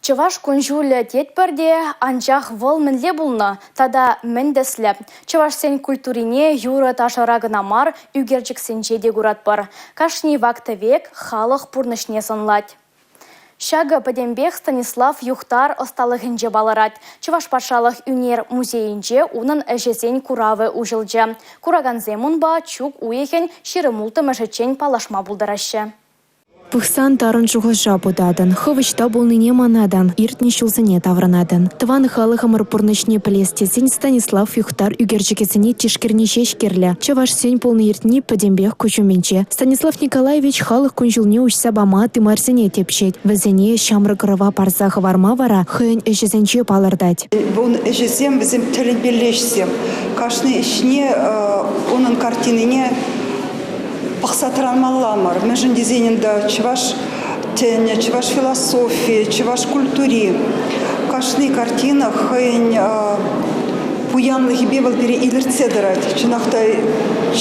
Чӑваш кун-ҫулӗ тетпӗр те, анчах вӑл мӗнле пулнӑ тата мӗн тӗслӗ? Чӑвашсен культурине юрӑ-ташӑра кӑна мар, ӳкерчӗксенче те куратпӑр. Кашни вак-тӗвек халӑх пурнӑҫне сӑнлать. Ҫакӑ пӗтӗмпех Станислав Юхтар ӑсталӑхӗнче палӑрать. Чӑваш патшалӑх ӳнер музейӗнче унӑн ӗҫӗсен куравӗ уҫӑлчӗ. Куракансем унпа чӳк уйӑхӗн 26-мӗшӗччен паллашма пултараҫҫӗ. Пӑхсан тарӑн шухӑша путатӑн, хӑв ӑҫта пулнине манатӑн, иртнӗ ҫулсене таврӑнатӑн. Тӑван халӑхӑмӑр пурнӑҫне пӗлес тесен Станислав Юхтар ӳкерчӗкӗсене тишкерни ҫеҫ кирлӗ. Чӑвашсен пулни-иртни пӗтӗмпех куҫ умӗнче. Станислав Николаевич халӑх кун-ҫулне уҫса пама тымарсене тӗпчет. Вӗсене ҫамрӑк ӑрӑва парса хӑварма вара хӑйӗн ӗҫӗсенче палӑртать. Ун ӗҫӗсем вӗсем тӗлӗнмелле ӗҫсем. Кашни ӗҫне унӑн картинине пӑхса тӑранмалла мар. Мӗншӗн тесен ӗнтӗ чӑваш тӗнӗ, чӑваш философийӗ, чӑваш культури кашни картина хӑйӗн пуянлӑхӗпе вӑл пире илӗртсе тӑрать. Чӑнах та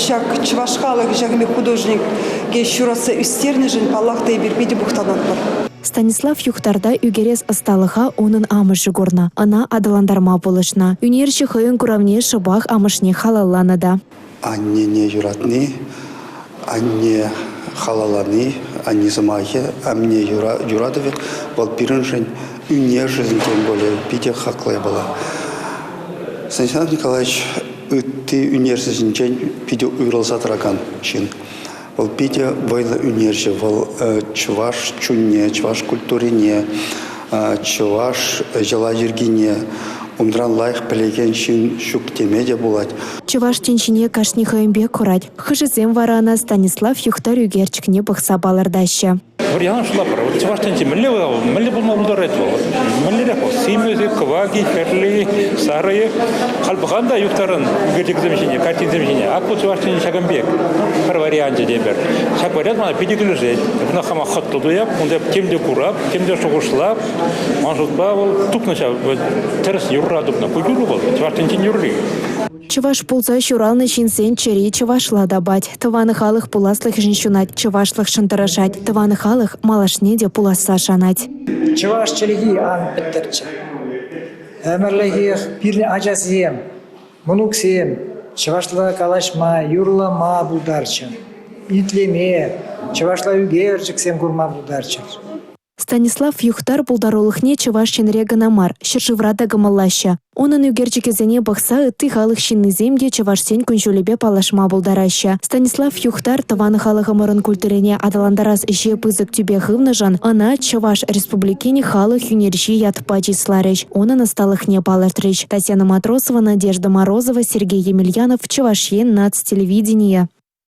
ҫак чӑваш халӑхӗ ҫакӑн пек художнике ҫуратса ӳстернӗшӗн, паллах та, эпир питӗ мухтанатпӑр. Станислав Юхтарта ӳкерес ӑсталӑха унӑн амӑшӗ курнӑ, ӑна аталантарма пулӑшнӑ. Ӳнерҫӗ хӑйӗн куравне шӑпах амӑшне халалланӑ та. Аннене юратни, анне халаллани, анне сӑмахӗ, анне юратӑвӗ вӑл пирӗншӗн ӳнершӗн тем пулӗ питӗ хаклӑ япала. Станислав Николаевич ытти ӳнерҫӗсенчен питӗ уйрӑлса тӑракан ҫын. Вӑл питӗ вӑйлӑ ӳнерҫӗ. Вӑл чӑваш чунне, чӑваш культурине, чӑваш йӑла-йӗркине унран лайӑх пӗлекен ҫын ҫук теме те пулать. Чӑваш тӗнчине кашни хӑйӗн пек курать. Хӑшӗсем вара ӑна Станислав Юхтар ӳкерчӗкне пӑхса палӑртаҫҫӗ. Вӑрьян шутлатпӑр. Вот чӑваш тӗнчи мӗнле вӑл? Мӗнле пулма пултарать вӑл? Мӗнлерех вӑл? Симӗс-и, кӑвак-и, хӗрлӗ-и, сарӑ-и? Халь пӑхан та юхтарӑн ӳкерчӗксем ҫине, картинсем ҫине. Ак вӑл чӑваш тӗнчи ҫакӑн пек. Пӗр варианчӗ тепӗр. Ҫак вариант мана питӗ килӗшет. Ӑна хама хӑтлӑ туяп, унта тем те курап, тем те шухӑшлап. Ман шутпа вӑл тупнӑ ҫав тӗрӗс юрра тупнӑ. Ку юрӑ вӑл, чӑваш тӗнчин юрри. Чӑваш пулса ҫуралнӑ ҫынсен чӗри чӑвашла тапать. Тӑван халӑх пуласлӑхӗшӗн ҫунать, чӑвашлӑхшӑн тӑрӑшать. Тӑван халӑх малашне те пуласса шанать. Чӑваш чӗлхи ан пӗттӗрччӗ. Ӗмӗрлӗхех пирӗн ачасем, мӑнуксем чӑвашла калаҫма, юрлама пултарччӑр, итлеме, чӑвашла ӳкерчӗксем курма пултарччӑр. Станислав Юхтар пултарулӑхне Чӑваш Енре кӑна мар, ҫӗршывра та кӑмӑллаҫҫӗ. Унӑн ӳкерчӗкӗсене пӑхса ытти халӑх ҫыннисем те чӑвашсен кун-ҫулӗпе паллашма пултараҫҫӗ. Станислав Юхтар тӑван халӑхӑмӑрӑн культурине аталантарас ӗҫе пысӑк тӳпе хывнӑшӑн ӑна Чӑваш Республикин халӑх ӳнерҫи ятпа чысларӗҫ, унӑн ӑсталӑхне палӑртрӗҫ. Татьяна Матросова, Надежда Морозова, Сергей Емельянов, Чӑваш Ен наци телевиденийӗ.